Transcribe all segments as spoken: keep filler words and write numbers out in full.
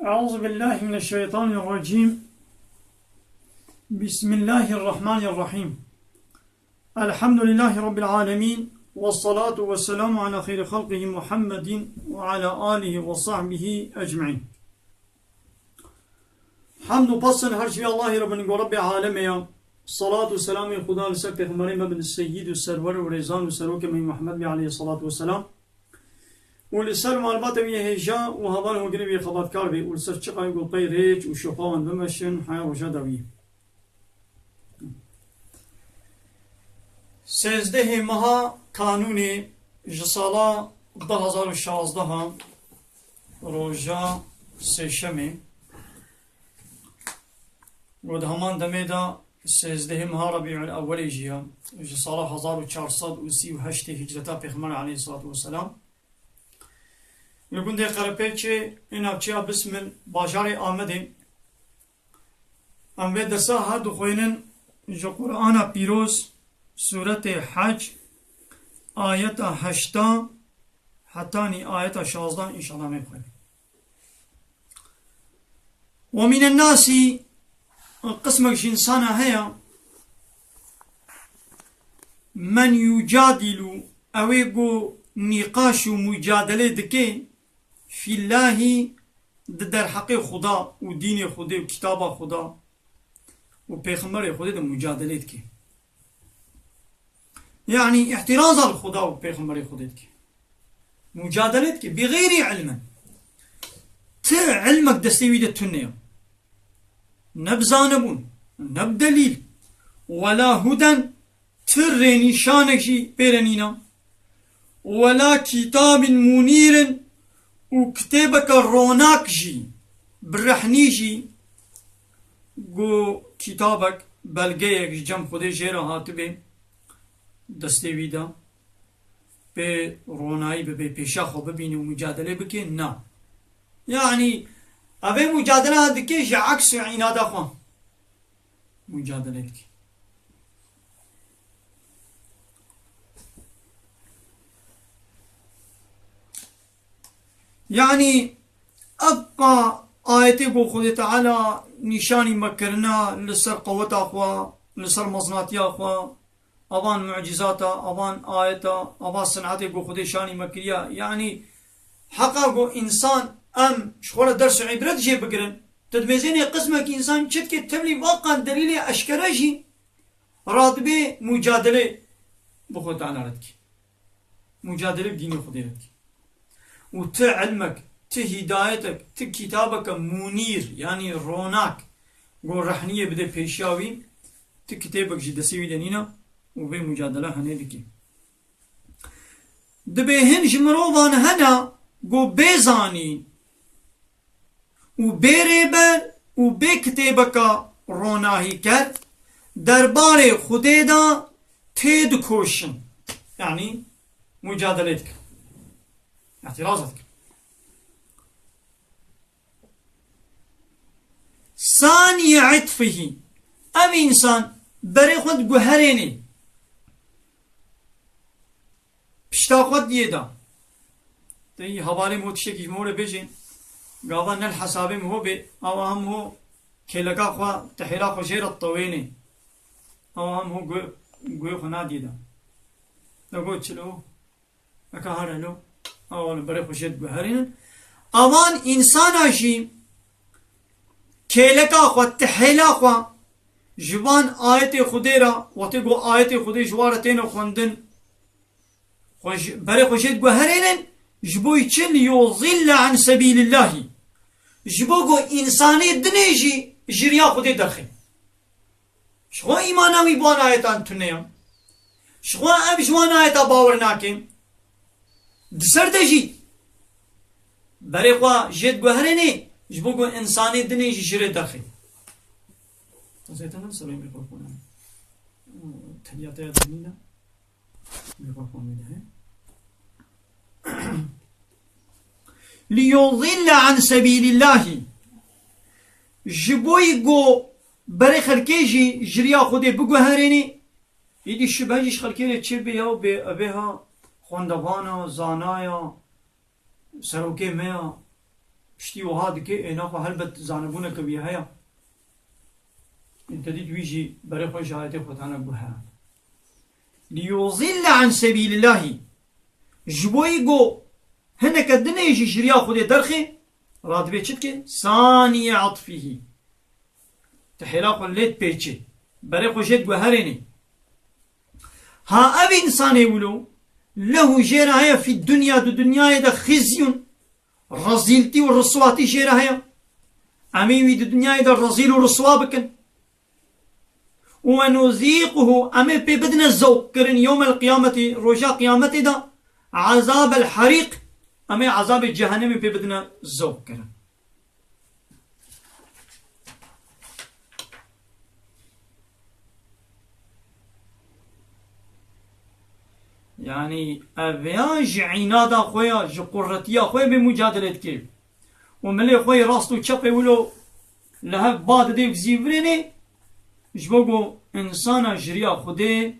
أعوذ بالله من الشيطان الرجيم. بسم الله الرحمن الرحيم. الحمد لله رب العالمين، والصلاة والسلام على خير خلقه محمد وعلى آله وصحبه أجمعين. Hamd û pes her şey Allahî re bin, go Rebbê alemê ya. Salat û selamê Xuda li ser Pêxemberê me bin, Seyyid û Serwer û Rêzan û Serokê me Muhammed be aleyhissalatu vesselam. Û li ser malbata wî hêja û hevalên hûn girê wî xebatkar be û li ser çiqayê ku pey rêç û şopa wan bimeşin heya roja dawiyê. Sêzdehê meha Kanûnê ji sala du hezar û şazdeh, roja sêşemê, û di heman demê de sêzdehê meha Rebîul Ewwelê jî ya, ji sala hezar û çar sed û sî û heştê hicreta Pêxember aleyhissalatu vesselam. Li gundê Qerepêçê ê navçeya Bismil, bajarê Amedê, em vê dersa her dixwînin ji Qur'ana Pîroz, Sûretê Hec, ayeta heşta hetanî ayeta şazdeh, înşallah em ê bixwînin. ومن الناس، qismek ji însana heye, من يجادل، ew ê ku nîqaş û mucadelê dike, في الله، di derheqê Xuda û dînê Xwedê û kitaba Xuda û pêxemberê Xwedê de mucadelê dike. Yanî îhtîraza li Xuda û pêxemberê Xwedê dike. Mucadele dike. بغير علم. Ti ilmek destê wî de tune ye. Ne bi zanebûn, ne bi delîl. ولا هدى، ti rênîşanek jî pê re nîne. ولا كتاب منير، û kitêbeke ronak jî, bi rehnî jî, ku kitabek, belgeyek ji cem Xwedê jê re hatibe, destê wî de, pê ronayî bibe, pêşa xwe bibîne û mucadelê bike, na. Yanî, ev ê mucadele dike ji eks û înada xwe. Mucadele dike. Yanî, ev qa ayetê ku Xwedê Teala nîşanî me kirina li ser qeweta xwe, li ser mezinatiya xwe, avan mucîzata, avan ayeta, avan sinetê ku Xwedê şanî me kiriya. Yanî, heqa ku însan em ji xwe re ders û îbret jê bigirin. Tu dibêzênê qismekî însan çi dike, tevlî vaqan delîlê eşkere jî radibe mucadelê bi Xwedê Teala re dike. Mucadelê bi dînê Xwedê re dike. Û ti ilmek, ti hîdayetek, ti kitabeke munîr, yanî ronak, ku rehniyê bide pêşiya wî, ti kitêbek jî destê wî de nîne û vê mucadele henê dike. Dibê hin ji mirovan hene ku bê zanîn û bê rêber û bê kitêbeka ronahîker derbarê Xwedê de têdikoşin. Yanî mucadelê dikin. Îhtîraz dikin. Sanî itfihî. Ev însan berê xwe diguherênê. Pişta xwe diyê da. Te yî hevalê min tiştekî ji min re bêjê. Gava ne li hesabê min ho bê, awa hem ho kêleka xwe, tehêla xwe jê re tewênê. Awa hem ho guh-, guhê xwe nadiyê da. Te got çilo. Eka hare lo. Awa li berê xwe jê diguherînin. Avan însana jî kêleka xwe, tihêla xwe ji van ayetê Xwedê re, wextê ku ayetê Xwedê ji wan re têne xwendin, xwe ji, berê xwe jê diguherênin, ji bo çi? Liyuzille an sebîlillahî. Ji bo ku însanê dinê jî ji riya Xwedê derxin. Ji xwe îmana wî bi wan ayetan tune ye. Ji xwe ev ji wan ayeta bawer nake. Di ser de jî berê xwe jê diguherênê, ji bo ku însanê dinê jî ji rê derxê. Ez ê te ne serê mîkrofona. Tenya te ya dinî ne? Mîkrofon wî de heye. Liyudille an sebîlillahî. Ji bo ku berê xelkê jî ji riya Xwedê biguherênê, êdî şibe jî ji xelkê re çêbê ya bê, evê ha xwendevana, zanaya, serokê me ya, piştî wiha dike, ê naxwe helbet zanebûneke wî heye. Te dît wî jî berê xwe ji ayetê Xwedana guherand. Liyuzille an sebîlillahî. Ji bo yî go hineke dinê jî ji riya Xwedê derxê, radibê çi dike? Saniyê atfihî. Ti hêla xwe lê dipêçê. Berê xwe jê diguherênê. Ha ev însanê wilo, lehu jê re heye fî dunya, di dinyayê de xizyun, rezîltî û riswatî jê re heye. Em ê wî di dinyayê de rezîl û riswa bikin. Û we nuzîquhu, em ê pê bidine zewqkirin, yewmel qiyametî, roja qiyametê de, ezabel herîq, em ê ezabê cehennemê pê bidine zewqkirin. Yanî ev ya ji înada xwe ya, ji qurretiya xwe bê mucadele dike. Û milê xwe yê rast û çepê wilo li hev ba didê û zîvirênê, ji bo ku însana ji riya Xwedê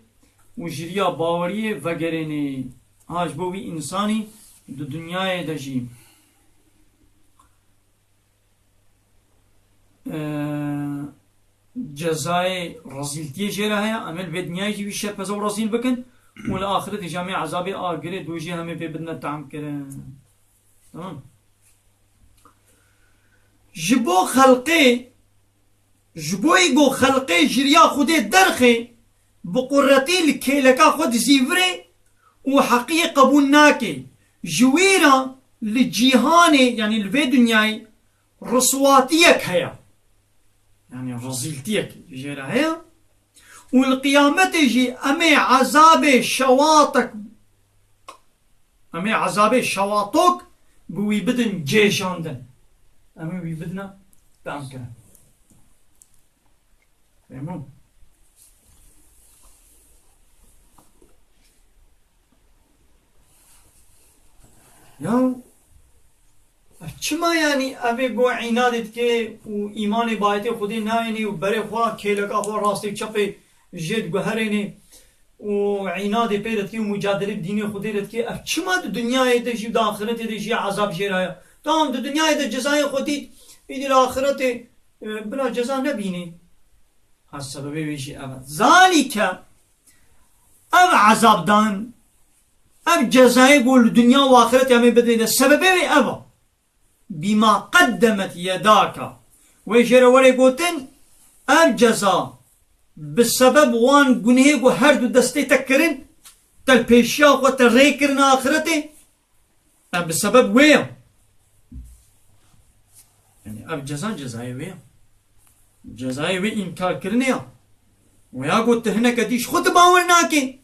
û ji riya baweriyê vegerênê. Ha ji bo wî însanî di dinyayê de jî, e, cezayê rezîltiyê jê re heye, em ê li vê dinyayê jî wî şerpeze û rezîl bikin û li axiretê jî em ê ezabê agirê dojê hemê pê bidine tam kirin. Tamam. Ji bo xelqê, ji bo yî go xelqê ji riya Xwedê derxê, bi quretî li kêleka xwe dizîvirê û heqiyê qebûl nake. Ji wî re li cîhanê, yanî li vê dinyayê, riswatiyek heye. Yanî rezîltiyek jê re heye. Û li qiyametê jî em ê ezabê şewatek, em ê ezabê şewatok bi wî bidin cêşandin. Em ê wî bidine tamkirin. Fehmûn? Ya, ev çima, yanî ev ê go înadê dike û îmanê bi ayetê Xwedê nayênê û berê xwe, kêleka xwe rastê û çepê jê diguherênê û înadê pê re dike û mucadelê bi dînê Xwedê re dike, ev çima di dinyayê de jî û di axiretê de jî ezab jê re heye? Tamam, di dinyayê de cezayê xwe dît, îdî li axiretê, e, bila ceza nebînê. Ha, sebebê wê jî ev e. Zalîke, ev ezabdan, ev cezayê ku li dinya û axiretê em ê bidinê de, sebebê wê ev e. Bîma qeddemet yedaka. Wê jê re were gotin, ev ceza bi sebeb wan gunehê ku her du destê te kirin, te li pêşiya xwe te rê kirin axiretê, ev bi sebeb wê ye. Yanî ev ceza cezayê wê ye. Cezayê wê înkarkirinê ye. Wê ya got tu hineke dî ji xwe tu bawer nakê.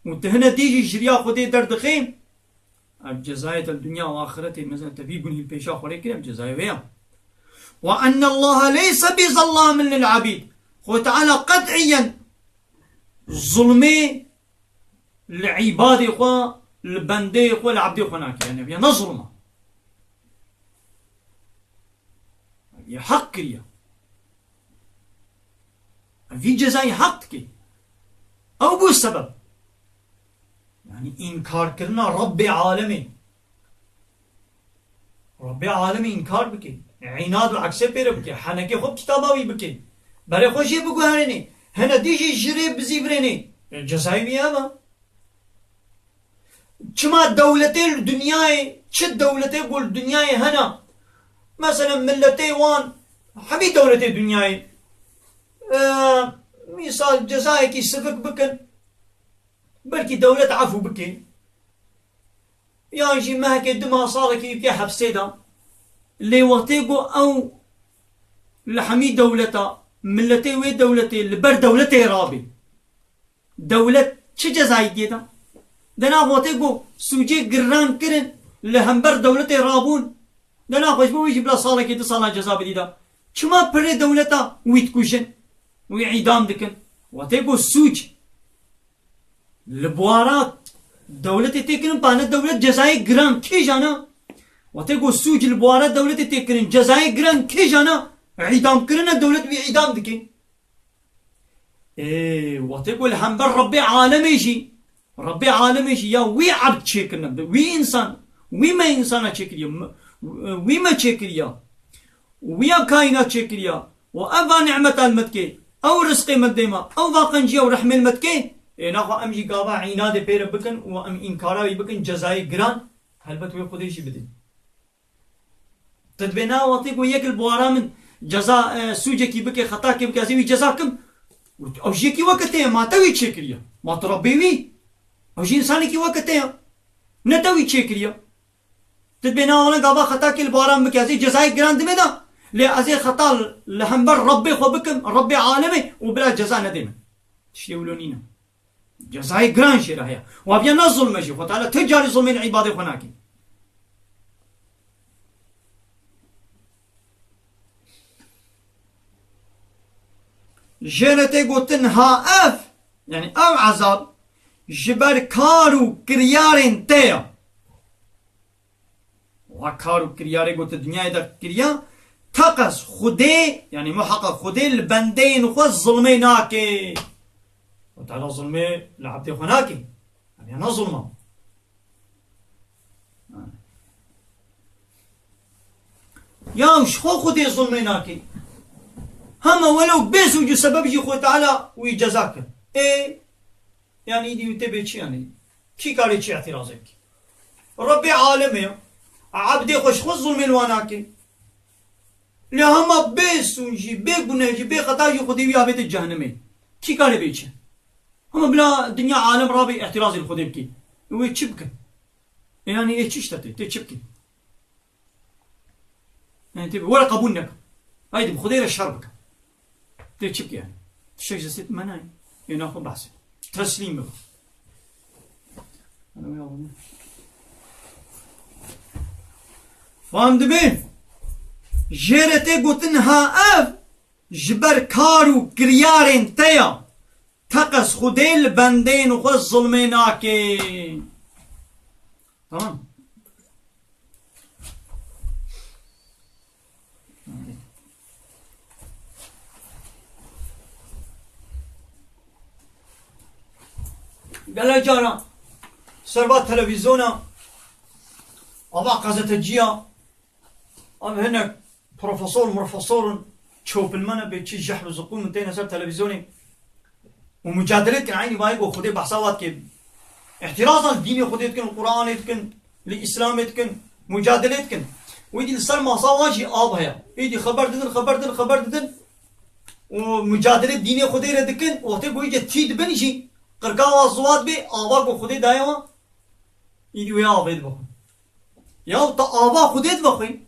Û tu hine dî jî ji riya Xwedê derdixê. Ev cezayê te li dinya û axiretê, mesela te vî gunhî li pêşa xwe rê kir, ev cezayê wê ye. Ve ennallaha leyse bi zellamin lil abîd. Xwe Teala qet'iyen zulmê li îbadê xwe, li bendeyê xwe, li ebdê xwe nake. Yanî ev ya ne zulm e. Ev ya heq kiriye. Ev vî cezayê heq dike. Ew bû sebeb. Yanî înkarkirina Rebbê alemê. Rebbê alemê înkar bike. Înad û eksê pê re bike. Henekê xwe bi kitaba wî bike. Berê xwe jê biguherênê. Hene dî jî ji rê bizîvirênê. E, cezayê wî ev e. Çima dewletê li dinyayê, çi dewletê ku li dinyayê hene, mesela milletê wan, hemî dewletê dinyayê, e, mîsal cezayekî sivik bikin, belkî dewlet efû bike, yan jî mehekê, du mah, salekî bike hepsê de. Lê wextê ku ew li hemî dewleta, milletê wê dewletê li ber dewletê rabê, dewlet çi cezayî dê da? Dena wextê ku sûcê giran kirin li hember dewletê rabûn, dena xwe ji bo wî jî bila salekê, du sala ceza bidî da. Çima pirê dewleta wî dikujin, wî îdam dikin? Wextê ku sûc li buwara dewletê tê kirin, pane dewlet cezayê giran kê jana? Wextê ku sûc li buwara dewletê tê kirin, cezayê giran kê jana? Îdamkirine, dewlet wî îdam dike. Ê, wextê ku li hember Rebbê alemê jî, Rebbê alemê jî ya wî ebd çêkirine, bi wî însan, Wî me însana çêkiriye, m-, wî me çêkiriya. Wî ya kaînat çêkiriya. Û ev va nîmeta li me dike. Ew rizqê me dê me. Ew va qenciya û rehmê li me dike. Ê naxwe em jî gava înadê pê re bikin û em înkara wî bikin, cezayê giran. Helbet wê Xwedê jî bidin. Tu dibê na wextê ku yek li bawara min ceza, e, sûcekî bike, xetakê bike, ez ê wî ceza kim. Ew jî yekî weke te ye, ma te wî çêkiriye. Ma tu Rebbê wî. Ew jî însanekî weke te ye. Ne te wî çêkiriye. Tu dibê na wele gava xetakê li bawara min bike, ez ê cezayê giran dime de. Lê ez ê xeta li hember Rebbê xwe bikim, Rebbê alemê û bila ceza nedê min. Tiştê wilo nîne. Cezayê giran jê re heye. Wa viya ne zulm e jî. Xwe Teala tu carî zulmên îbadê xwe nakî. Jê re tê gotin ha ev, yani ev ezab, ji ber kar û kiryarên te ye. Wa kar û kiryarê ku tu dinyayê de kiriya, teqez Xwedê, yani muheqeq Xwedê li bendeyên xwe zulmê nake. Xwe Teala zulmê li ebdê xwe nake. Em ya ne zulma. Ya ji xwe Xwedê zulmê nake. Hema welew bê sûc û sebeb jî Xwedê Teala wî ceza kir. Ê, yani îdî wî tê bê çi yani? Kî karê çi îtirazek? Rebbê alemê ya. Ebdê xwe ji xwe zulmê li wan nake. Lê hema bê sûc jî, bê guneh jî, bê xeta jî Xwedê wî avête cehennemê. Kî karê bê çi? Hema bila dinya alem rabê îtirazê li Xwedê bikî. Wê çi bikin? E, yani ê çi işte tê, tê çi bikî? Yani tê were qebûl neke. Haydi bi Xwedê re şer bike. Tê çi bike yani? Tiştek ji destê me nayê. Ê naxwe behsê. Teslîm bibe. Fam dibe? Jê re tê gotin ha ev ji ber kar û kiryarên te ya. Teqez Xwedê li bendeyên xwe zulmê nake. Tamam. Gelek cara serva televîzyona, ava gazeteciya, ev hinek profesor, murfesor in, çopilmene bê çi jehl û ziqûm in têne ser televîzyonê. Û mucadele dikin, eynî vayê ku Xwedê behsa wa dike. Îhtîrazan li dînê Xwedê dikin, li Quranê dikin, li Îslamê dikin, mucadele dikin. Wî dî li ser masa wan jî av heye. Êdî xeber didin, xeber didin, xeber didin. Û mucadele dînê Xwedê re dikin. Wextê ku îce tî dibin jî, qirka wa ziwa dibe, ava ku Xwedê daye wan, êdî wê avê dibe xwe. Ya tu ava Xwedê divexwî,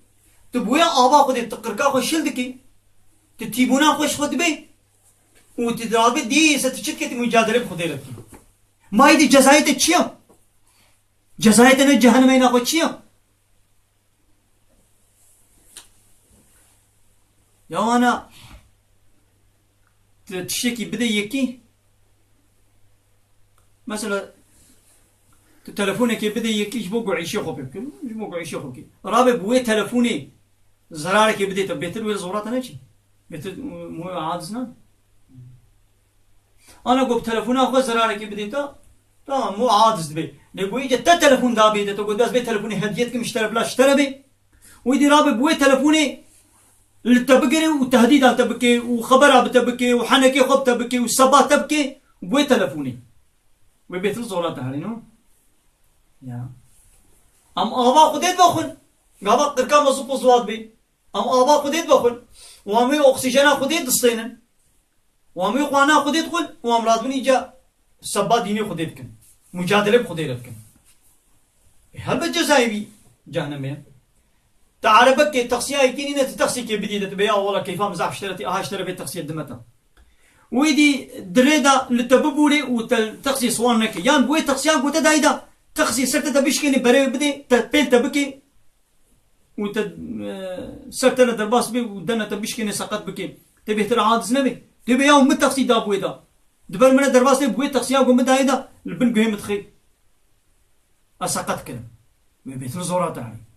tu bi wê ava Xwedê tu qirka xwe şil dikî, tu tîbûna xwe ji xwe dibê û tu dirabê dîsa tu çi dikê, tu mucadele bi Xwedê re dikî. Ma îdî cezayê te çi ya? Cezayê te ne cehennemê naxwe çi ya? Ya wana tu tiştekî bidê yekî, mesela tu telefonekê bidê yekî ji bo ku îşê xwe pê bike, ji bo ku îşê xwe bike. Rabe bi wê telefonê zerarekê bidê te, bêtir wê zora te neçî? Bêtir, e, wê aciz nan. Ana ku bi telefona xwe zerarekê bidê te, tamam, wê aciz dibe. Lê ku îce te telefon dabê te, tu ku dest bê telefonê hediye dikim ji te re bila ji te re bê. Wî dî rabe bi wê telefonê li te bigire û tehdîda te bike û xebera bi te bike û henekê xwe bi te bike û seba te bike bi wê telefonê. Wê bêtir zora te herî, no? Ya. Em ava Xwedê divexwin. Gava qirka me zû ziwa dibe. Em ava Xwedê divexwin. Û em wê oksîjena Xwedê distênin. Û em wê xwana Xwedê dixwin û em radibin îca seba dînê Xwedê dikin. Mucadele bi Xwedê re dikin. E, helbet cezayê wî cehennemê ye. Te erebekê, teqsiyayekî nîne, tu teqsîkê bidî de, tu bê ya wela keyfa min zaf ji te re tê, aha ji te re vê teqsiyê dime te. Wê dî di rê de li te bibûrê û te teqsî siwan neke. Yan bi wê teqsiya ku te dayî de, teqsî ser te de bişkênê, berê wê bidê, te pêl te bike. û te, e, ser te re derbas bê û dene te bişkêne seqet bikê. Tê bêhtir aciz nebê. Tê bê ya min teqsî da bi wê de. Di ber min re derbas bê, bi wê teqsiya ku min dayê de li bin guhê min dixê. Ez seqet kirim. Wê bêhtir zora te herî.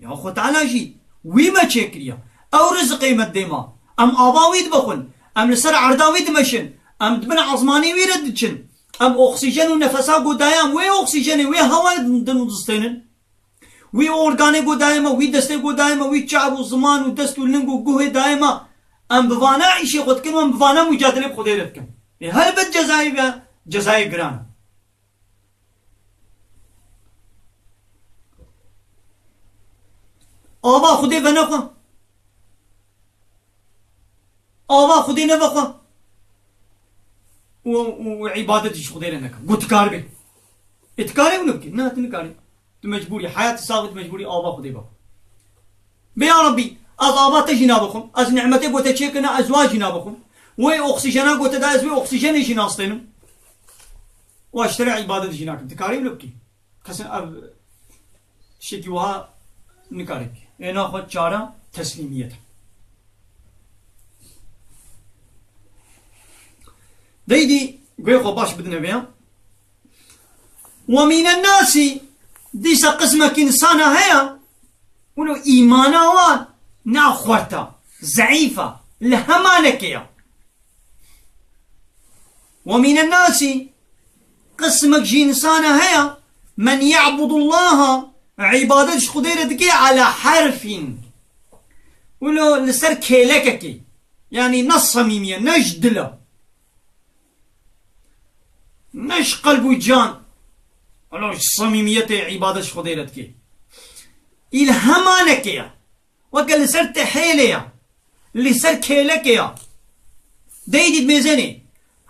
Ya Xwe Teala jî wî me çêkiriya. Ew rizqê me didê ma. Em ava wî dibexwin. Em li ser erda wî dimeşin. Em di bin ezmanê wî re diçin. Em oksîjen û nefesa ku daye em wê oksîjenê, wê hewayê din û distênin. Wî organê ku daye me, wî destê ku daye me, wî çav û ziman û dest û ling û guhê daye me, em bi vana îşê xwe dikin û em bi vana mucadele bi Xwedê re dikin. Ê, helbet cezayê ve, cezayê giran e. Ava Xwedê venexwe. Ava Xwedê nevexwe. Û, û, û îbadet ji Xwedê re neke. Got, dikaribê. Ê, dikarê wilo bikî? Na, tu nikarî. Tu mecbûrî. Heyatî saxî tu mecbûrî ava Xwedê bixwe. Bê ya Rabbî, ez ava te jî nabixwim. Ez nîmetê ku te çêkirine, ez wa jî nabixwim. Wê oksîjena ku te da, ez wê oksîjenê jî nastênim. Wa ji te re îbadet jî nakim. Dikarî wilo bikî? Kesin ev tiştekî wiha nikare bike. Ê naxwe çare teslîmiyet e. Deydî guhê xwe baş bidine vê ya. Ve mînen nasî, dîsa qismek însana heye, wilo îmana wan ne xwert e, zeîf e, li hemanekê ye. Ve mînen nasî, qismek ji însana heye, men ya'budullaha, îbadet ji Xwedê re dike, ala herfin. Wilo li ser kêlekekê. Yanî ne samîmî ye, ne ji dil e. Ne ji qelb û can. Wilo ji samîmiyetê îbadet ji Xwedê re dike. Î li hemanekê ye. Weke li ser tehêlê ya, li ser kêlekê ya. Dey dît mêzenê.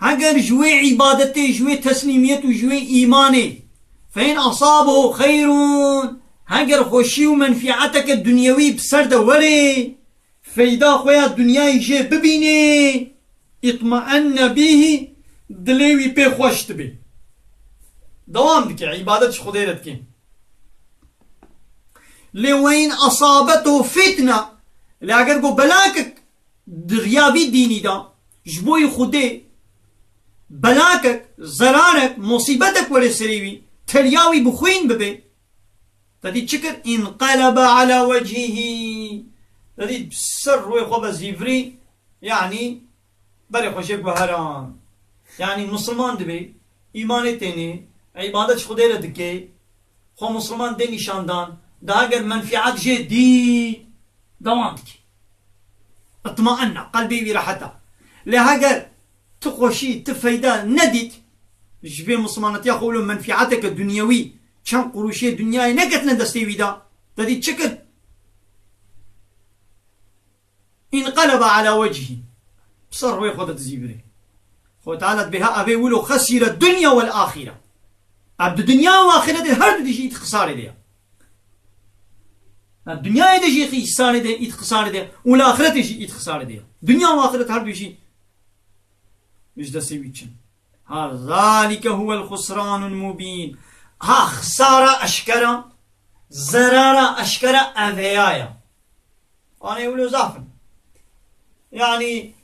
Heger ji wê îbadetê, ji wê teslîmiyet û ji wê îmanê, fe in asabehu xeyrun, heger xweşî û menfîeteke dunyewî bi ser de werê, feyda xwe ya dunyayê jê bibînê, itmaenne bîhî, dilê wî pê xweş dibe. Dewam dike, îbadet ji Xwedê re dike. Lê we in asabetu fitne, lê eger ku belakek di riya vî dînî de, ji bo yî Xwedê, belakek, zerarek, musîbetek were serê wî, teliya wî bi xwîn bibe, te dî çi kir? Înqelebe ala wechîhî. Te dî ser rûyê xwe ve zîvirî, yanî berê xwe jê guheran. Yanî misilman dibê, îmanê tênê, îbadet ji Xwedê re dike, xwe misilman dê nîşandan, daha ger menfîet jê dî, dewam dike. Itmaenna, qelbê wî rehet e. Lê heger tu xweşî, tu feyda nedît, ji vê misilmanetiya xwe wilo menfîeteke dunyewî, çend qurûşê dinyayê neketine destê wî de, te dî çi kir? Înqelebe ala wechîhî. Bi ser rûyê xwe de dizîvirê. Xwe Teala dibê ha evê wilo xesîre dunya wel axîre. Ev di dinya û axiretê her du dijî ît xisarê de ya. Ev dinyayê de jî xisarê de, ît xisarê de. Û li axiretê jî ît xisarê de ya. Dinya û axiret her du jî ji destê wî çin. Ha, zalike huwel xusranul mubîn. Ha, xisara eşkera, zerara eşkera ev heya ya. Anê wilo zaf in. Yanî,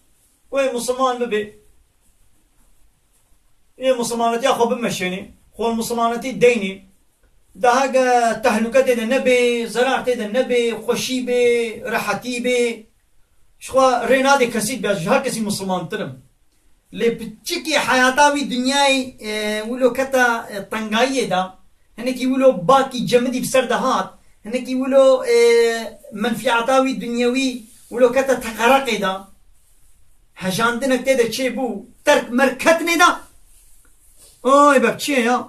wê misilman bibe, ê misilmanetiya xwe bimeşênê, xwe misilmanetî deynê, daha ge tehlûke tê de nebe, zerar tê de nebe, xweşî be, rehetî be. Ji xwe rê nade kesî be, ji her kesî misilmantir im. Lê piçikî heyata wî dinyayê, e, wilo keta, e, tengayiyê de, hinekî wilo bakî cemidî bi ser de hat, hinekî wilo, e, menfîeta wî dinyewî wilo keta teqereqê de, hejandinek tê de çêbû, terk merketinê de. Oy, beb çi ye ya?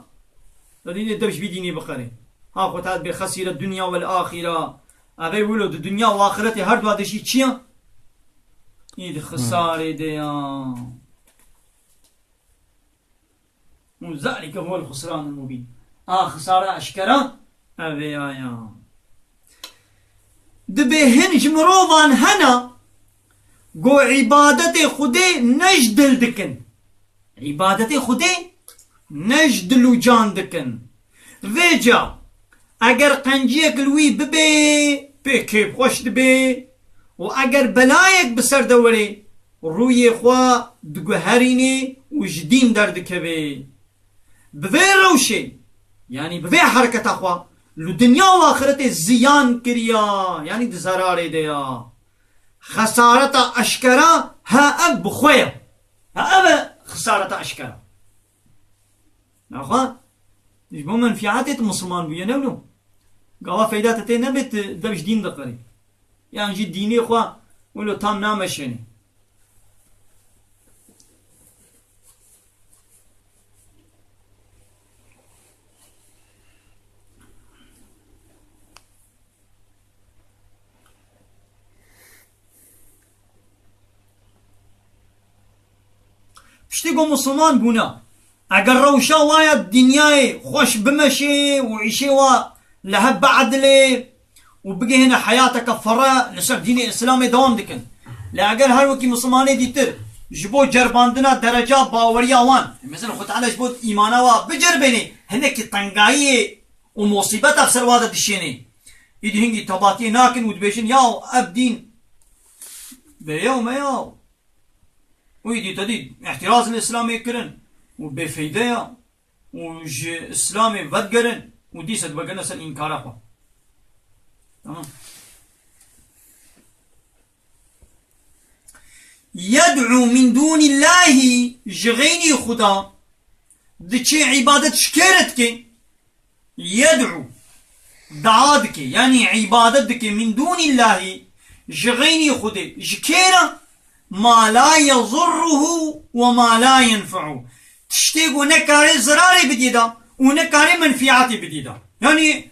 Te dînê dev ji vî dînê biqerê. Ha, xwe te bê xesîre dunya wel axîra. Evê wilo di dinya û axiretê her dua de jî çi ya? Î di xisarê de ya. Û zalike huwel xusranul mubîn. A xisara eşkera evê ya ya. Dibê hin ji mirovan hene ku îbadetê Xwedê ne ji dil dikin. Îbadetê Xwedê ne ji dil û can dikin. Vêca eger qenciyek li wî bibê, pê kêfxweş dibê û eger belayek bi ser de werê, rûyê xwe diguherînê û ji dîn derdikevê. Bi vê rewşê, yanî bi vê hereketa xwe, li dinya û axiretê ziyan kiriya, yanî di zerarê de ya. Xesareta eşkera ha ev bi xwe ye. Ha ev e xisareta eşkera. Naxwe, ji bo menfîetê tu misilman bûye, ne wilo? Gava feyda te tê nebê, tu dev ji dîn diqirî. Yan jî dînê xwe wilo tam nameşênî. Piştî ku Misliman bûne, eger rewşa wa ya dinyayê xweş bimeşê û îşê wa li hev biedilê û bigihîne heyateke ferre, li ser dînê Îslamê dewam dikin. Lê eger her wekî Mislimanê dîtir ji bo ceribandina dereca baweriya wan, mesela Xwe Teala ji bo îmana wa biceribênê, hinekî tengayiyê û musîbeta ser wa de dişênê. Îdî hingî tebatiyê nakin û dibêjin, yaw ev dîn bêyew me yaw. Û îdî te dî îhtiraz li Îslamê kirin û bêfeyde ya û ji Îslamê vedigerin û dîsa divegerine ser înkara xwe. Tamam. Yed'u min dûnillahî, ji xeynî Xuda diçe îbadet ji kê re dike? Yed'u, dua dike, yanî îbadet dike, min dûnîllahî, ji xeynî Xwedê, ji kê re? Ma la yezurruhu ve ma la yenfe'u. Tiştê ku ne karê zirarê bidî da û ne karê menfîatê bidî da. Yanî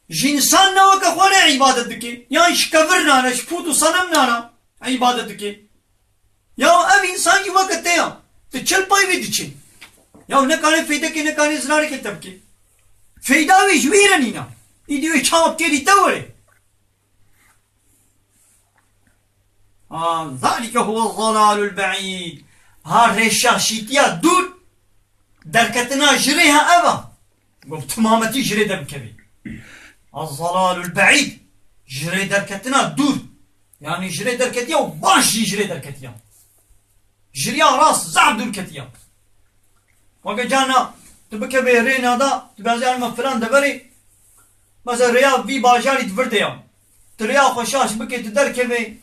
ji însan ne weke xwe re îbadet dike, yan ji kevir nane, ji pût û senem nane îbadet dike. Ya ev însan jî weke te ya. Tu çil pay vê diçin. Ya ne kare feydekê, ne kare zirarekê te bike. Feyda wê ji wî re nîna. Îdî wê çawa bikê dî te were. Ha, zalike huwe zalalul be'îd. Ha, rêşaşîtiya dûr. Derketina ji rê ha ev a. Got, timametî ji rê derbikevê. Az-zalalul be'îd. Ji rê derketina dûr. Yanî ji rê derketiya û baş jî ji rê derketiya. Ji riya rast zaf dûr ketiya. Weke carna tu bikevê rê nada, tu bêjî me filan deverê, mesela rêya vî bajarî di vir de ya. Tu rêya xwe şaş bikê, tu derkevê,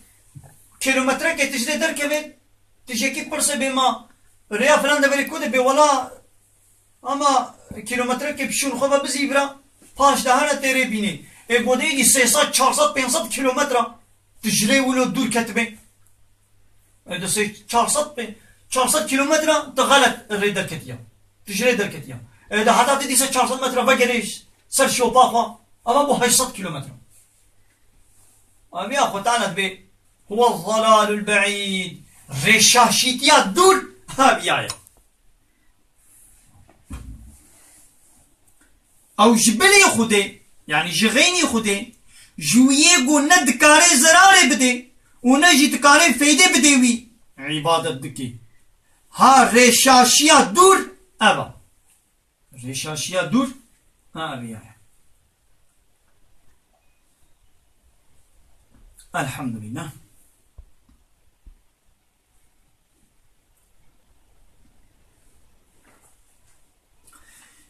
kîlometrekê tu ji rê derkevê, tu ji yekî pirsê bê ma rêya filan deverê ku de bê, wela Ama kîlometrekê pişûn xwe ve bizî bira, paş de hene tê rê bînê. Ê godeyî sê sed, çar sed, pênc sed kîlometre tu ji rê wilo dûr ketibê. Ê de sê çar sed pê-, çar sed kîlometre tu xelet rê derketiya. Tu ji rê derketiya. Ê de heta tu dîsa çar sed metre vegerê ser şopa xwe. Ama bu heşt sed kîlometre. Aviya xwe tane dibê. Huwa zalalul be'îd. Rêşaşîtiya dûr aviya ye. Ew ji bilî Xwedê, yanî ji xeynî Xwedê, ji wî yê ku ne dikarê zerarê bidê û ne jî dikarê feydê bidê wî, îbadet dike. Ha rêşaşiya dûr ev e. Rêşaşiya dûr, ha, ev e. Elhamdülillah.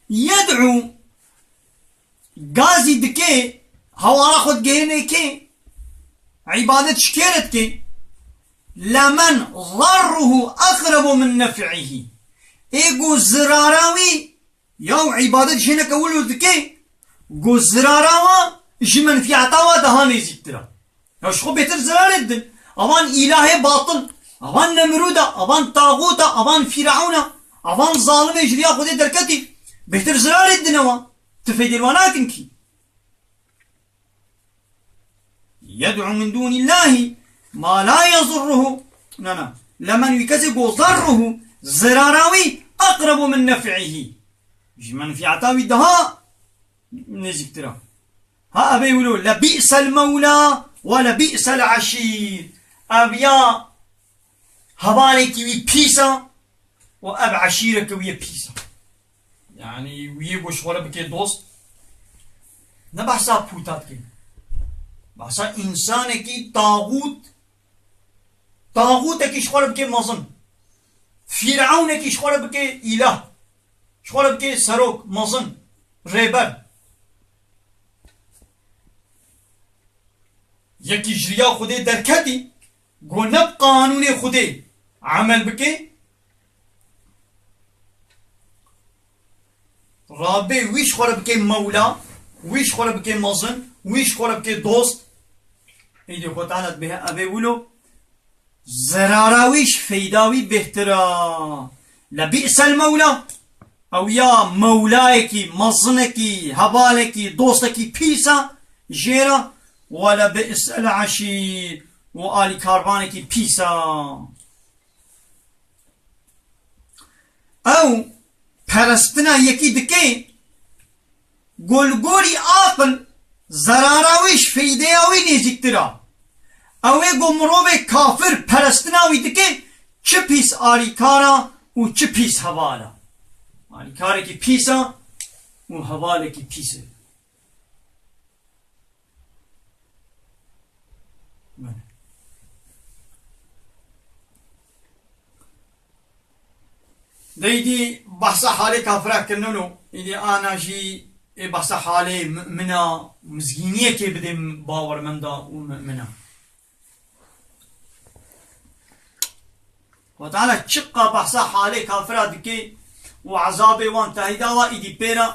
Yed'u, gazî dike, hewara xwe digihêne kê, îbadet ji kê re dike? Lemen zarruhu aqrebu min nef'ihi. Ê ku zirara wî, ya û îbadet ji hineke wilo dike, ku zirara wa ji menfîata wa daha nêzîktir e. Ya ji xwe bêtir zirarê didin. Avan îlahê batil, avan Nemrûd e, avan taxût e, avan Fîreûn e, avan zalimê ji riya Xwedê derketî, bêtir zirarê didine wan. Tu feydê li wan nakin kî. Yed'u min dûnîllahî ma la yezurruhu. Na, na. Lemen wî kesê ku zarruhu, zirara wî, aqrebu min nef'ihi. Ji menfîata wî daha nêzîktir e. Ha, ev ê wilo, lebî'sel mewla we lebî'sel eşîr. Ev ya hevalekî wî pîs e û ev eşîreke wî yê pîs e. Yanî wî yê ku ji xwe re bike dost. Ne behsa pûta dike. Behsa însanekî taxût, taxûtekî ji xwe re bike mezin. Fîrewnekî ji xwe re bike îlah. Ji xwe re bike serok, mezin, rêber. Yekî ji riya Xwedê derketî, ku ne bi qanûnê Xwedê emel bike, Rabê wî ji xwe re bike mewla, Wî ji xwe re bike mezin, wî ji xwe re bike dost. Îdî Xwe Teala dibê evê wilo. Zerara wî ji feyda wî bêhtir a. Lebî'sel mewla. Ew ya mewlayekî, mezinekî, hevalekî, dostekî pîs a jê re. Ve lebî'sel eşîr. Û alîkarvanekî pîs a. Ew perestina yekî dike, ku li gorî aqil zerara wî ji feydeya wî nêzîktir a. Ew ê ku mirovê kafir perestina wî dike, çi pîs alîkar a û çi pîs heval a. Alîkarekî pîs a û hevalekî pîs e. De îdî behsa halê kafira kirinin û îdî ana jî ê behsa halê mumina, mizgîniyekê bidê bawermenda û mumina. Xwe Teala çiqa behsa halê kafira dike û ezabê wan tehîda wa îdî pê re,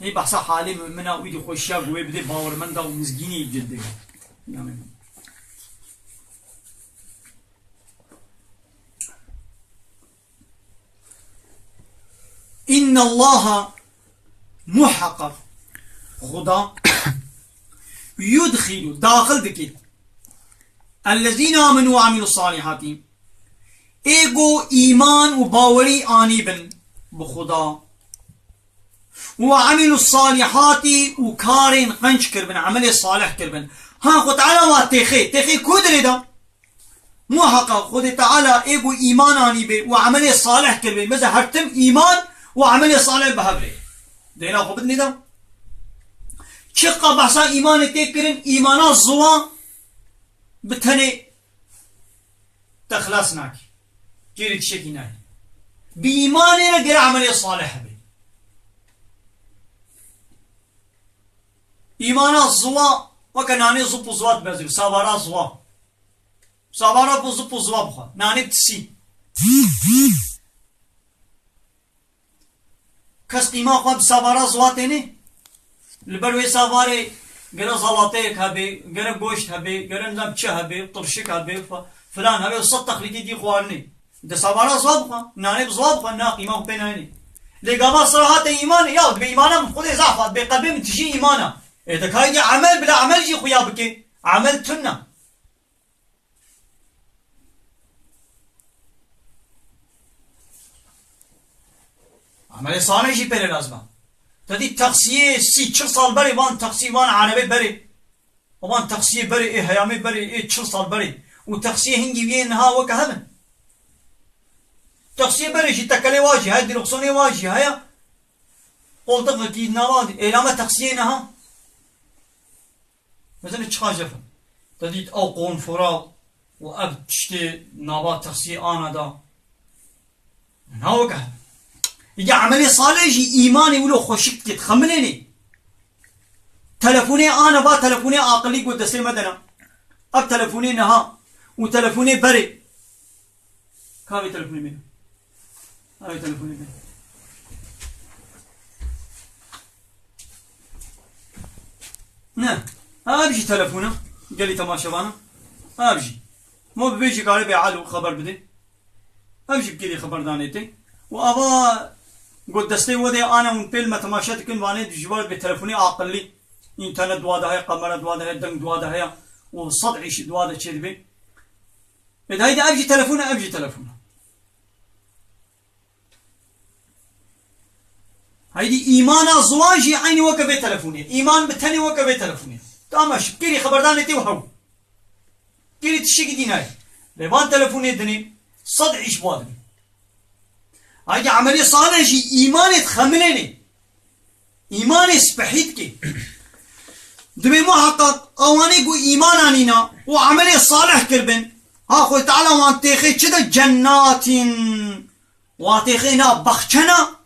hê behsa halê mumina û îdî xweşiya ku wê bidê bawermenda û mizgînî cildê. Înnellaha, muheqeq Xuda, yudxilu, daxil dike, ellezîne amenu ve amilu salihati, ê ku îman û bawerî anîbin bi Xuda, û ve amilu salihati, û karên qenc kiribin, emelê salih kiribin. Ha, Xwe Teala wa têxê, têxê ku dirê da? Muheqeq Xwedê Teala ê ku îman anîbê û emelê salih kiribê, meze her tim îman û emelê salih bi hev rê. Dêna xwe bidinê de. Çiqa behsa îmanê tê kirin, îmana ziwa bi tenê te xilas nake. Kêrê tiştekî nayê. Bi îmanê re gere emelê salih hebe. Îmana ziwa weke nanê zip û ziwa dibezirî, savara ziwa. Savara bû zip û ziwa bixwe. Nanê bi tisî. Kes qîma xwe bi savara ziwa tênê. Li ber wê savarê gere zalateyek hebe, gere goşt hebe, gere nizam çi hebe, tirşik hebe, fa-, filan hebe, sed texlîtî dî xwarinê. Di savara ziwa bixwe, nanê bi ziwa bixwe, na qîma xwe pê nayênê. Lê gava sira hate îmanê, ya dibê îmana min xwedê zaf hat, bê qelbê min tijî îmana. Ê, te kayî dî emel bila emel jî xuya bike. Emel tune. Amelê salih jî pê re lazim e. Te dî teqsiyê sî çil sal berê, van teqsî, van erebê berê. Van teqsiyê berê, ê heyamê berê, ê çil sal berê. Û teqsiyê hingî wî yê niha weke hev in. Teqsiyê berê jî tekelê wa jî heye, dîroksonê wa jî heye. Qoltiqekî nava êlame teqsiyê niha. Mesela çiqa jef in. Te dît ew konfora û ev tiştê nava teqsiyê ana da. Na weke. Îca emelê salih jî îmanê wilo xweşik dike, dixemilênê. Telefonê ana va, telefonê aqilî ku destê me de ne. Ev telefonê niha û telefonê berê. Ka vê telefonê bêne. Ka vê telefonê bêne. Ne. Ha, ev jî telefon e. Gelî temaşevana. Ha, ev jî. Ma bi vê jî kare bê alo xeber bide. Ev jî bi gelî xeberdanê tê. Û ava got destê we de ana hûn pêl me temaşe dikin, vanê ji ber bê telefonê aqilî. Înternet dua de heye, kamera dua de heye, deng dua de heye. Û sed îş dua de çêdibe. Ê, de heyde ev jî telefon e, ev jî telefon e. Heydî îmana ziwan jî eynî weke vê telefonê. Îman bi tenê weke vê telefonê. Tamam, şi kêrî xeberdanê tê û hew. Kêrî tiştekî dî nayê. Lê van telefonê dinê, sed îş bi wa dibê. Heydî emelê salih jî îmanê dixemilênê. Îmanê spehî dike. Dibê muheqeq ewanê ku îman anîna û emelê salih kiribin, ha Xwedê Teala wan têxê çi de, cennatin, wan têxê na baxçe na,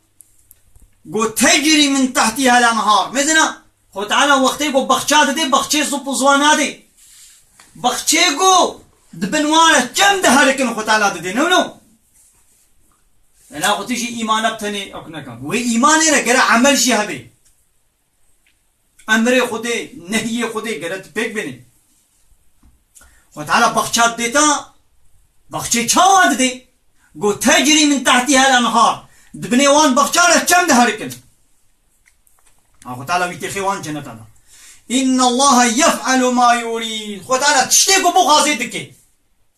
ku tecrî min tehtîhel enhar. Mezina, Xwedê Teala wextê ku baxça dide, baxçê zip û ziwa nade. Baxçê ku di bin wan re çem diherikin Xwedê Teala dide. Ne wilo? Ela xwe tu jî îmana bi tenê ew neka. Wê îmanê re gere emel jî hebe. Emrê Xwedê, nehyê Xwedê gere tu pêk bênî. Xwe Teala baxça didê te, baxçê çawa didê? Go tecrî min tehtîha el-enhar. Di binê wan baxçan re çem diherikin. Ha, Xwe Teala wî têxê wan ceneta da. Inna Allaha yef'alu ma yurîd. Xwe Teala tiştê ku bixwazê dike.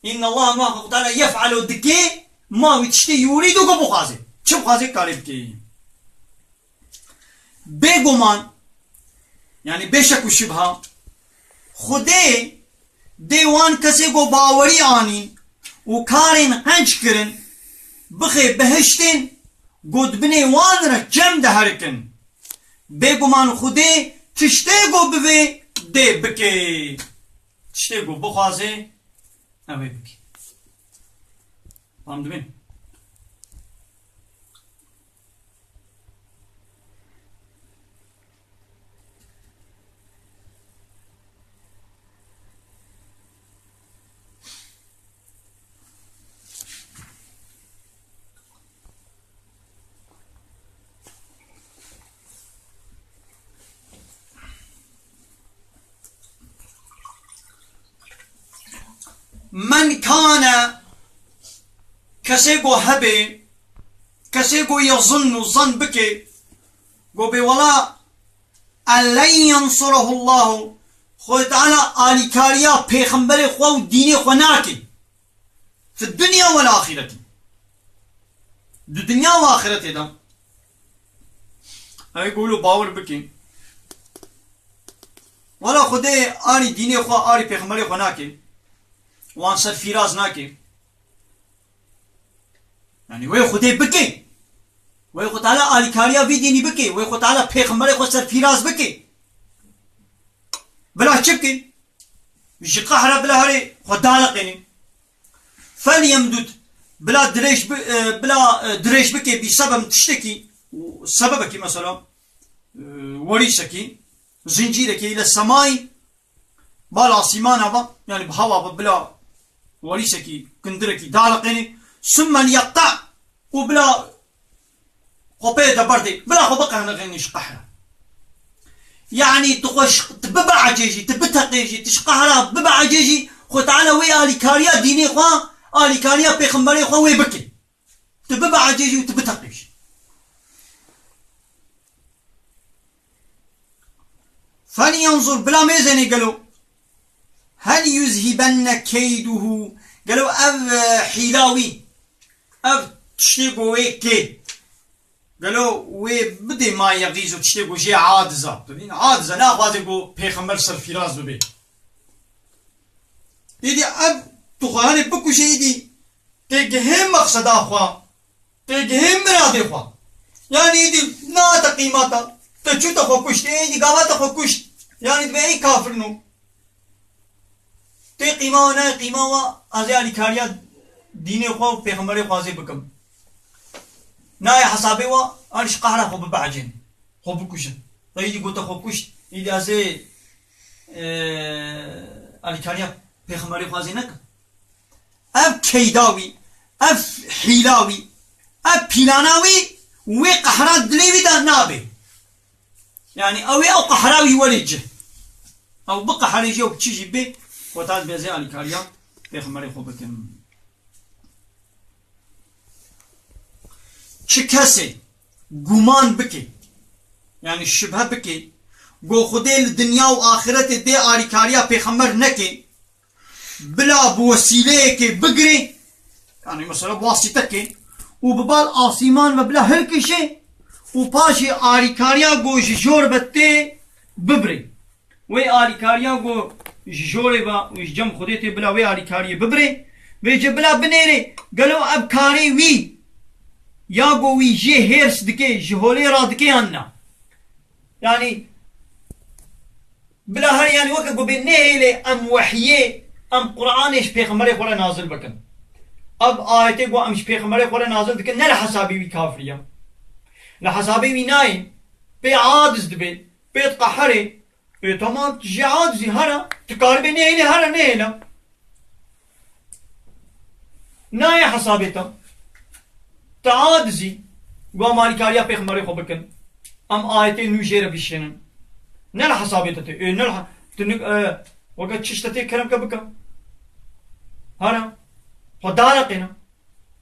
Inna Allaha, muhakkak Xwe Teala, yef'alu, dike, ma wî tiştê yurîdu ku bixwazê. Çi bixwazê karê bike. Bêguman, yani bê şek û şibha, Xwedê dê wan kesê ku bawerî anîn û karên qenc kirin, bixê behiştên ku di binê wan re çem diherikin. Bêguman Xwedê tiştê ku bivê dê bike. Tiştê ku bixwazê, ew ê bike. Fam dibin? Men kane, kesê ku hebe, kesê ku yezunnu, zan bike, ku bê wela en len yensurehullahu, Xwedê Teala alîkariya pêxemberê xwe û dînê xwe nake. Fi dunya wel axireti. Di dinya û axiretê de. Ew ê ku wilo bawer bikin. Wela Xwedê arî dînê xwe, arî pêxemberê xwe nake. Wan ser fîraz nake. Yani wê Xwedê bike. Wê Xwe Teala alîkariya vî dînî bike. Wê Xwe Teala pêxemberê xwe ser fîraz bike. Bila çi bikin? Ji qehra bila herê xwe daliqênin. Fel yemdud, bila dirêj bi-, e, bila, e, dirêj bike bi sebem tiştekî, sebebekî mesela, e, werîsekî, zincîrekî ile semayî, bal asîmana ba, yani bi hewa ba, bila werîsekî, kindirekî daliqênê, summen yekta, û bila xwe pê de berdê, bila xwe biqehniqînî ji qehra. Yani tu xwe ş-, tu bibe ecê jî, tu biteqê jî, tu ji qehra bibe ecê jî, Xwe Teala wê alîkariya dînê xwe, alîkariya pêxemberê xwe wê bike. Tu bibe ecê jî û tu biteqî jî. Felyenzur, bila mêzênê gelo. Hel yuzhibenne keyduhu. Gelo ev, e, hîla wî, ev tiştê ku wê kê, gelo wê bidê ma yeğîz û tiştê ku jê adiza. Tu bîn adiza, naxwaze ku pêxember serfîraz bibe. Îdî ev tu xwe herê bikuşe, îdî tê gihê meqseda xwe, tê gihê miradê xwe. Yani îdî nate qîmata. Te çû te xwe kuşt, ê îdî gava te xwe kuşt. Yani dibe ey kafir no. Tê qîma we, nayê qîma we, ez ê alîkariya dînê xwe û pêxemberê xwe ez ê bikim. Nayê hesabê we, an ji qehra xwe bibehecên, xwe bikuşin. Te îdî gote xwe kuşt, îdî ez ê, e, alîkariya pêxemberê xwe ez ê nekim. Ev keyda wî, ev hîla wî, ev plana wî, wê qehra dilê wî de nabe. Yani ew ê ew qehra wî werê cih. Ew biqeherê jî, ew çi jî bê, xwe ta dibêze alîkariya pêxemberê xwe bikin. Çi kesê guman bike, yani şibhe bike, go Xwedê li dinya û axiretê dê alîkariya pêxember neke, bila bi wesîleyekê bigirê, yani mesela bi wasîtekê, û bi bal asîman ve bila hilkişê û paşê alîkariya ku ji jor ve tê bibirê. Wê alîkariya ku ji jorê ve û ji cem Xwedê tê bila wê alîkariyê bibirê. Vêce bila binêrê, gelo ev karê wî ya ku wî jê hêrs dike, ji holê radike yan na? Yani bila her, yani weke ku bê nehêlê em wehyê, em Qur'anê ji pêxemberê xwe re nazil bikin. Ev ayetê ku em ji pêxemberê xwe re nazil dikin, ne li hesabê wî kafir ya. Li hesabê wî nayê. Pê aciz dibê, pê diqeherê. Ê, tamam, tu jê acizî, here, tu karibê nehêlê, here nehêle. Nayê hesabê te. Tu acizî, ku em alîkariya pêxemberê xwe bikin. Em ayetê nû jê re bişênin. Ne li hesabê te tê. Ê, ne li he-, tu nik-, e, weke çişte tê kerem ke bike. Here. Xwe dareqêne.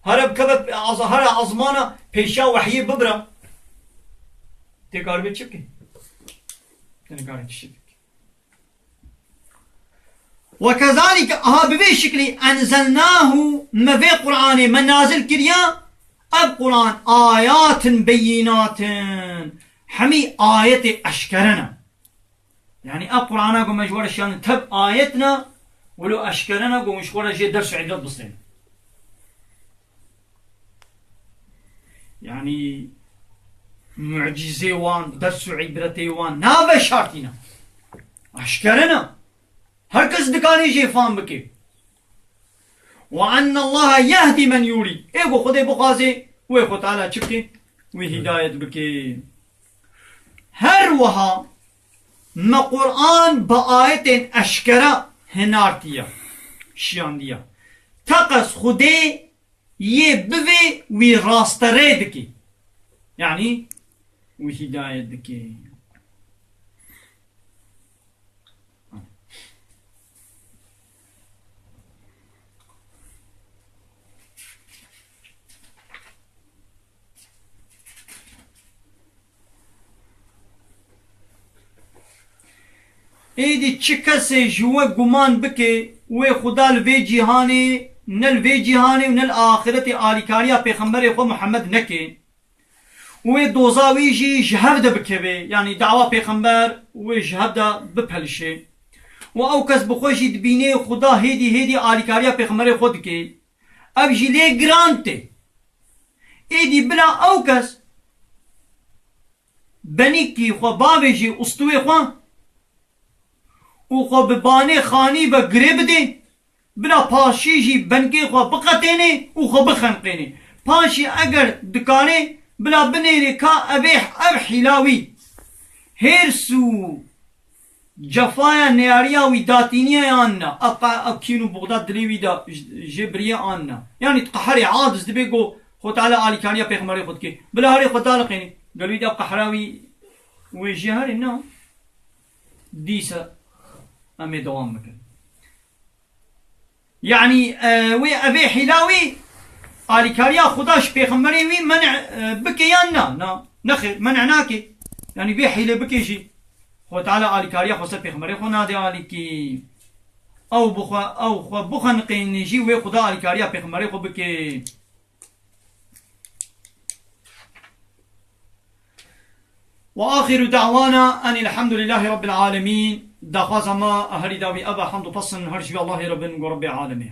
Here bikeve az-, here ezmana pêşiya wehyê bibire. Tê karibê çi bikî? Tu nikarî tiştê bikî. Ve kezalike, aha bi vê şiklî enzelnahu, me vê Qur'anê me nazil kiriya, ev Qur'an ayatin beyinatin, hemî ayetê eşkere ne. Yani ev Qur'ana ku me ji we re şiyandin tev ayet ne, wilo eşkere ne ku hûn ji xwe re jê ders û îbret bistêne. Yani mucizê wan, ders û îbretê wan naveşartîne. Eşkere ne. Her kes dikare jê fam bike. Ve ennallaha yehdi men yurîd. Ê ku Xwedê bixwaze, wê Xwe Teala çi bike? Wê hidayet bike. Her wiha me Qur'an bi ayetên eşkere hinartiye, şiyandiye. Teqez Xwedê yê bivê wî rasterê dike. Yani wî hidayet dike. Êdî çi kesê ji we guman bike, wê Xuda li vê cîhanê, ne li vê cîhanê û ne li axiretê alîkariya Pêxemberê xwe Muhammed neke, û wê doza wî jî ji hev de bikeve, yanî dawa Pêxember wê ji hev de bipelişe. Û ew kes bi xwe jî dibîne Xuda hêdî hêdî alîkariya Pêxemberê xwe dike. Ev jî lê giran tê. Êdî bila ew kes benîkî xwe bavêjî ustûyê xwe û xwe bi banê xanî ve girê bidê, bila paşî jî bengê xwe biqetênê û xwe bixenqênê. Paşî eger dikare, bila binêrê ka ev ê, ev hîla wî, hêrs û cefaya neyariya wî datîniye yan na. Ev qa-, ev kîn û buxda dilê wî de j-, jê biriye an na. Yanî tu qeherê, aciz dibê ku Xwe Teala alîkariya Pêxemberê xwe dike. Bila herê xwe daliqênê. Gelo wî de ev qehra wî wê jê herê? Na. Dîsa em ê dewam bikin. Yanî, e, wê evê hîla wî alîkariya Xuda ji Pêxemberê wî men'e, e, bike yan na? Na. Nexêr, men'e nake. Yanî vê hîlê bike jî Xwe Teala alîkariya xwe ser Pêxemberê xwe nade alîkî. Ew bi xwe, ew xwe bixeniqêne jî wê Xuda alîkariya Pêxemberê xwe bike. Ve axiru da'wana enilhamdulillahî rabbil alemîn. Daxwaza me a herî dawî ev e, hamd û pesn her ji vî Allahê re bin, ku Rebbê alemê.